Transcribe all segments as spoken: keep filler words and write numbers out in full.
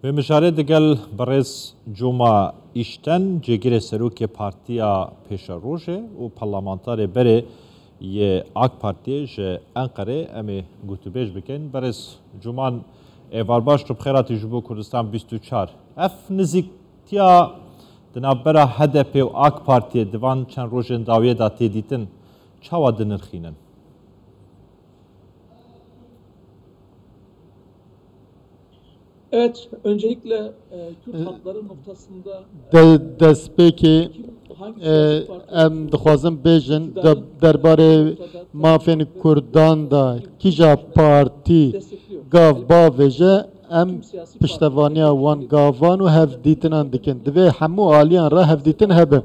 Wê mijarê digel birêz Cuma Îşten, cêgirê serokê Partiya Pêşerojê û parlamentarê berê yê AK Partiyê ji Enqerê em ê gotûbêj bikin. Birêz Cuman, êvar baş, tu bi xêr hatî ji bo Kurdistan bîst û çar. Ev nizîktiya di navbera H D P û AK Partiyê di van çend rojên dawiyê de tê dîtin, çawa dinirxînin? Evet, öncelikle e, Kürt E, hakları noktasında De, destpêkê kim, hangi e, siyasi parti em dixwazin bêjin, de, derbarê mafên Kurdan de kîja partî destekliyor. Gav bavêje, em piştevaniya wan gavan û hevdîtinan dikin. Divê hemû aliyan re hevdîtin hebe.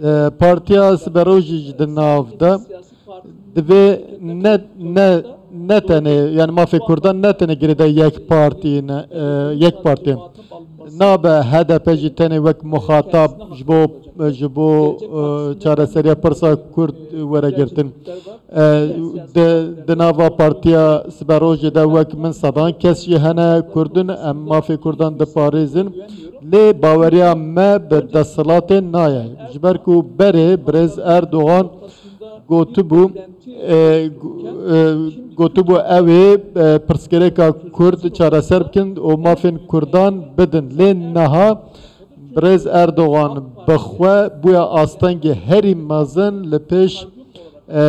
E, Partiya Siberojî jî di nav de divê ne, ne, ne tenê, yani mafê Kurdan ne tenê girêdayî yek partiyê ne, e, yek partiyê. Nabe H D P jî tenê wek muxatab ji bo, ji bo, e, çareseriya pirsa Kurd were girtin. E, di, di nava Partiya Siberojê de wek min sedan kes jî hene Kurd in, em mafê Kurdan diparêzin. Lê baweriya me bi desthilatê nayê. Ji ber ku berê birêz Erdogan gotibû, e, gu-, e, gotibû ew ê, e, pirsgirêka Kurd çareser bikin û mafên Kurdan bidin. Lê niha birêz Erdogan bi xwe bûye astengê herî mezin li pêş e,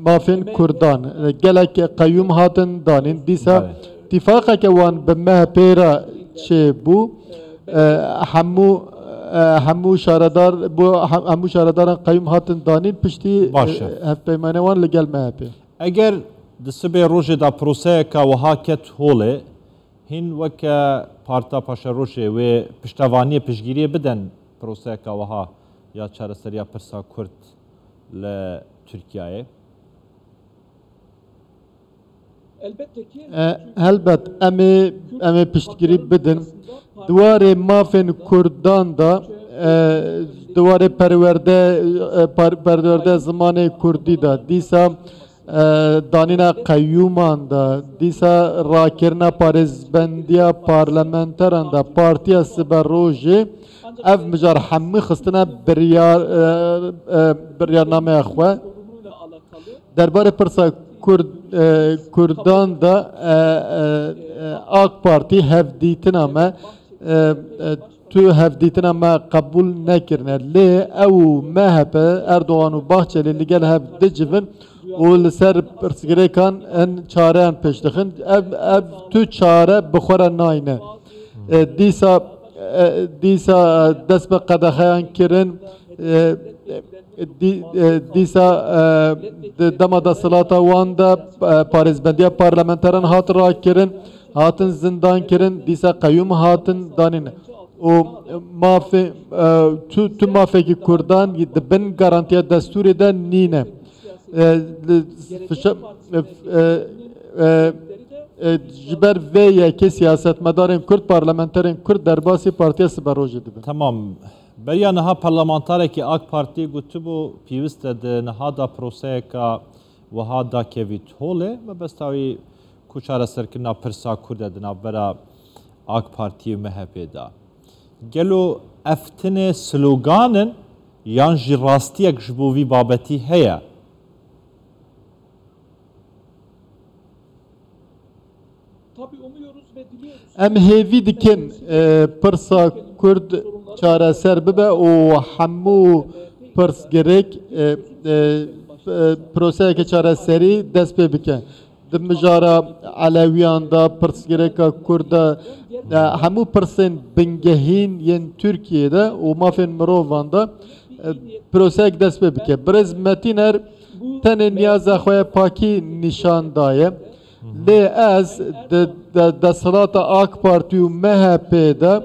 mafên Kurdan. E, gelek qeyûm hatin danîn. Dîsa Belê. Tîfaqeke wan bi M H P re çêbû. E, hemû, e, hemû şaredar, bo hem-, hemû şaredaran qeyûm hatin danîn piştî, Baş e. e, hevpeymanê wan li gel M H P. Eger di sibê rojê de proseyeka wiha ket holê, hîn weke Parta Paşerojê wê piştevaniyê, piştgiriyê biden proseyeka wiha ya çareseriya pirsa Kurd li Tirkiyeyê? E, helbet, em ê, em ê piştgirî bidin. Di warê mafên Kurdan de, e, di warê perwerde, e, par-, perwerde zimanê Kurdî de, dîsa, e, danîna qeyûman de, dîsa rakirina parêzbendiya parlamenteran de, Partiya Siberojê ev mijar hemû xistine biryar, e, e, biryarnameya xwe. Derbarê pirsa Kurd, e, Kurdan de, e, e, e, AK Partî hevdîtina me, e, e, tu hevdîtina me qebûl nekirine. Lê ew û M H P, Erdogan û Bahçelî li gel hev dicivin û li ser pirsgirêkan in çareyan pêş dixin. Ev, ev tu çare bi xwe re nayne. E, dîsa, e, dîsa dest bi qedexeyan kirin. E, dî-, e, dîsa, e, di dema desthilata wan de, e, parêzbendiya parlamenteran hat rakirin, hatin zindan kirin, dîsa qeyûm hatin danîn. Û mafê, e, tu, tu mafekî Kurdan di bin garantiya destûrê de nîne. E, li, fişe-, e, e, e, e, ji ber vê yekê siyasetmedarên Kurd, parlamenterên Kurd derbasî Partiya Siberojê dibin. Tamam. Beriya niha parlamentarekî AK Partiyê gotibû, pêwist e di niha de proseyeka wiha dakevît holê. Mebesta wî ku çareserkirina pirsa Kurd e di navbera AK Partiyê û M H P de. Gelo ev tenê slogan in yan jî rastiyek ji bo vî babetî heye? Em hêvî dikin, e, pirsa Kurd çareser bibe û hemû pirsgirêk, e, e, e, proseyeke çareserî dest pê bike. Di mijara Elewiyan de, pirsgirêka Kurd de, e, hemû pirsên bingehîn yên Tirkiyê de û mafên mirovan de, e, proseyek dest pê bike. Birêz Metîner tenê niyaza xwe ya pakî nîşan daye. Lê ez di, di desthilata AK Partî û M H P de,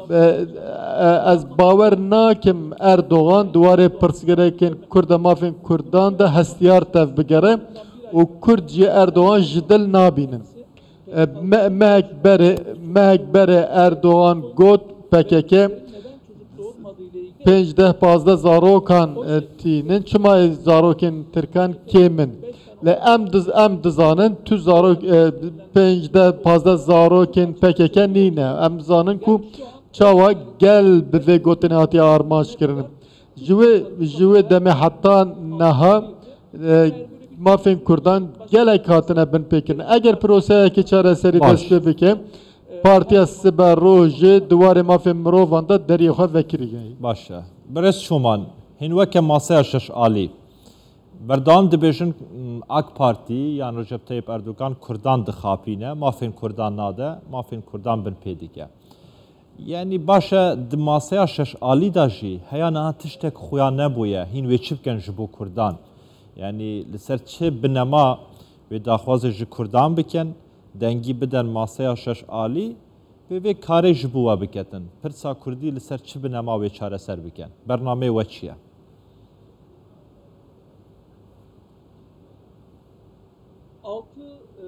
e, e, ez bawer nakim Erdogan di warê pirsgirêkên Kurd de, mafên Kurdan de hestiyar tevbigere û Kurd jî Erdogan ji dil nabînin. E, me-, mehek berê, mehek berê Erdogan got P K K pênc deh pazdeh zarokan, e, tînin. Çima zarokên Tirkan kêm in? Lê em diz-, em dizanin tu zarok, e, pênc de pazdeh zarokên P K K nîne. Em dizanin ku çawa gel bi vê gotinê hatiye armanc kirin. Ji wê, ji wê demê heta niha, e, mafên Kurdan gelek hatine binpêkirin. Eger proseyekê çareserî Baş. dest pê bike, Partiya Sibe Rojê di warê mafên mirovan de deriyê xwe vekirî. Baş e. Birêz Çoman, hîn weke Masaya Şeş Alî, berdewam dibêjin, m, AK Partî yan Recep Tayyip Erdogan Kurdan dixapîne, mafên Kurdan nade, mafên Kurdan binpê dike. Yanî baş e, di Masaya Şeş Alî de jî heya niha tiştek xuya nebûye, hîn wê çi bikin ji bo Kurdan? Yanî li ser çi binema wê daxwazê ji Kurdan bikin, dengî biden Masaya Şeş Alî, pê vê karê ji bo we biketin. Pirsa Kurdî li ser çi binema wê çareser bikin? Bernameyê we çi ye? Altı, e,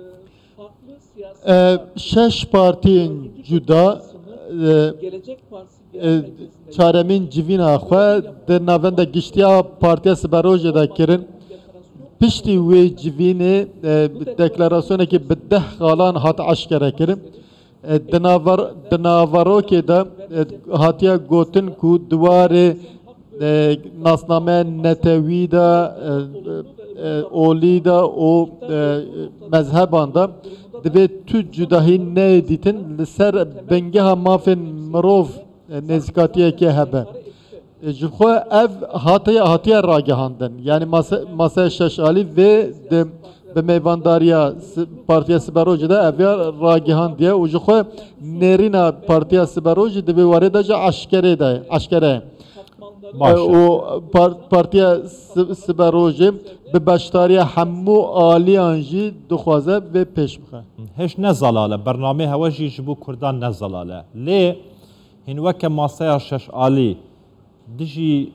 farklı siyasi E, parti şeş partiyên dördüncü cuda, toplantısını e, Gelecek Partisi e, Genel Merkezi'nde çaremîn civîna xwe di navenda giştiya Partiya Siberojê de kirin. Piştî wê civînê, e, deklarasyonekî bi deh xalan hat eşkere kirin. E, di navar-, di navarokê de, e, hatiye gotin ku di warê, e, nasname netewî de, e, e, olî de û, e, mezheban de divê tu cudahî neyê dîtin, li ser bingeha mafên mirov, e, nêzîkatiyekê hebe. E, ji xwe ev hatiye, hatiye ragihandin. Yanî mase-, masaya şeş alî vê di, bi mêvandariya si-, Partiya Siberojê de ev ya ragihandiye û ji xwe nêrîna Partiya Siberojê di vê warê de jî eşkerê de, eşkere ye. Baş e. E, û par-, Partiya Si-, Siberojê bi beşdariya hemû aliyan jî dixwaze vê pêş bixe. Hêj ne zelal e, bernameyê hewe jî ji bo Kurdan ne zelal e. Lê hîn weke masaya şeş alî dijî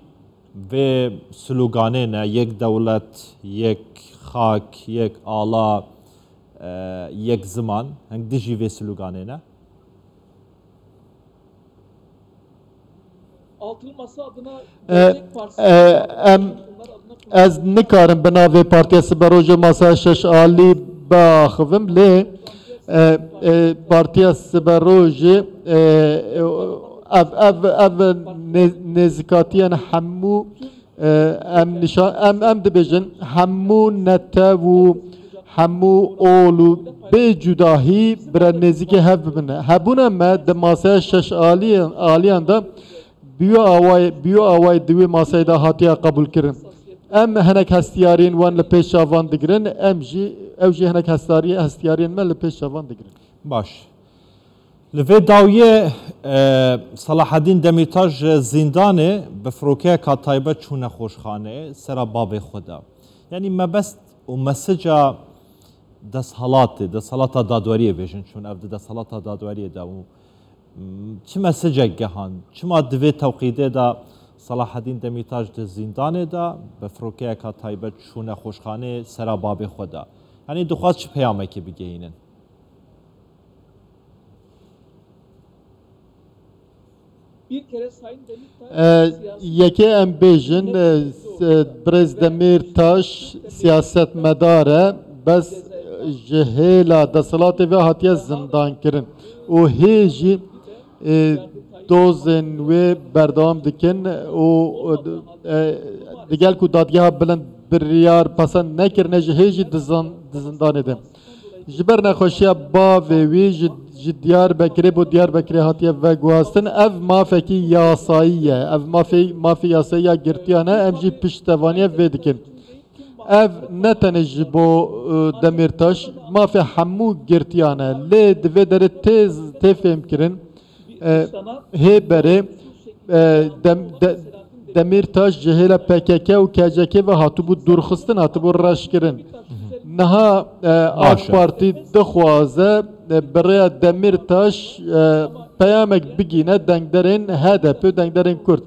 vê sloganê ne, yek dewlet, yek xak, yek ala, e, yek ziman, hing dijî vê sloganê ne? Altılı Masa adına E, Gelecek Partisi e, em, adına ez nikarim bi navê Partiya Siberojê Masaya Şeş Alî biaxivim, lê, e, e, Partiya Siberojê, e, e, ev, ev, ev nê-, nêzîkatiyên hemû, e, em nîşan, em, em dibêjin, hemû netew û hemû ol û bê cudahî bira nêzîkê hev bibin. Hebûna me di masaya şeş aliyan, aliyan de bi wî awayê, bi wî awayê di wê masayê de hatiye qebûlkirin. Em hinek hestiyariyên wan li pêş çavan digirin, em jî, ew jî hinek hestiyariyê-, hestiyariyên me li pêş çavan digirin. Baş. Li vê dawiyê, e, Selahedîn Demîrtaş ji zîndanê bi firokeyeka taybet çû nexweşxaneyê sera bavê xwe de. Yanî mebest û mesica desthilatê, desthilata dadweriyê bêjin, çûn ev di desthilata dadweriyê de û, m, çi mesicek gehand? Çima di vê tewqîdê de Selahedîn Demîrtaş di zîndanê de bi firokeyeka taybet çû nexweşxaneyê sera bavê xwe de? Yanî dixwaz çi peyamekê bigehînin? E, yekê em bêjin, e, s-, e, Birêz Demîrtaş siyasetmedar e, bes, e, ji hêla desthilatê ve hatiye zindan kirin. Û hê jî, e, dozên wê berdewam dikin û, e, digel ku Dadgeha Bilind biryar pesend nekirine, ji hê jî di zin-, di zindanê de. Ji ber nexweşiya bavê wî ji, ji Diyarbekirê bo Diyarbekirê hatiye veguhastin. Ev mafekî yasayî ye. Ev mafê, mafê yasayî ya girtiyan e. Em jî piştevaniye vê dikin. Ev ne tenê ji bo, e, Demîrtaş, mafê hemû girtiyan e. Lê di vê derê tê, tê fêmkirin. E, hê berê, e, Dem-, De-, Demîrtaş ji hêla P K K û K C K ve hatibû dûrxistin, hatibû reşkirin. Niha, e, Baş e. AK Partî dixwaze, e, bi rêya Demîrtaş, e, peyamek bigîne dengderên H D P û dengderên Kurd.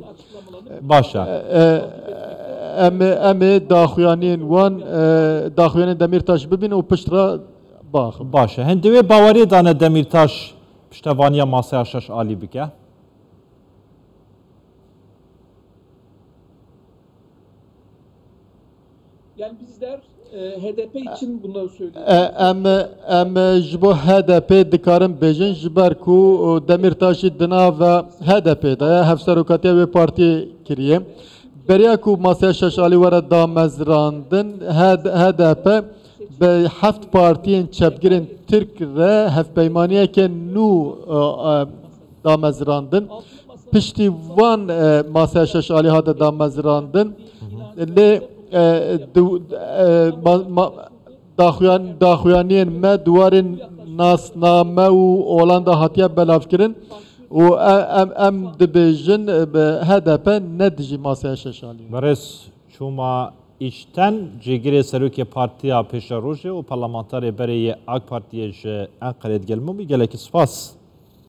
Baş e. E, e, em ê, em ê daxuyaniyên wan, e, daxuyaniyên Demîrtaş bibînin û pişt re baxin. Baş e. Hin di wê baweriyê de ne Demîrtaş piştevaniya masaya şeş alî bike? Yani bizler E, H D P için bunları söylüyorum. E, em, em ji bo H D P dikarin bêjin, ji ber ku Demîrtaş jî di nava H D P de ye, hevserokatiya wê partiyê kiriye. Beriya ku Masaya Şeşalî were damezrandin, H D P bi heft partiyên çepgirên Tirk re hevpeymaniyeke nû e, e, damezrandin. Piştî van e, Masaya Şeşalî hate damezrandin. Lê e, du- e, ma- ma- daxuyan- daxuyaniyên me di warên nasname û olan de hatiye belavkirin û e- em, em dibêjin e, bi H D P ne dijî Masaya Şeşalî. Berêz Çûma Îşten, cêgirê serokê Partiya Pêşerojê û parlamenterê berê yê AK Partiyê ji Enqerê digel min bû. Gelekî spas.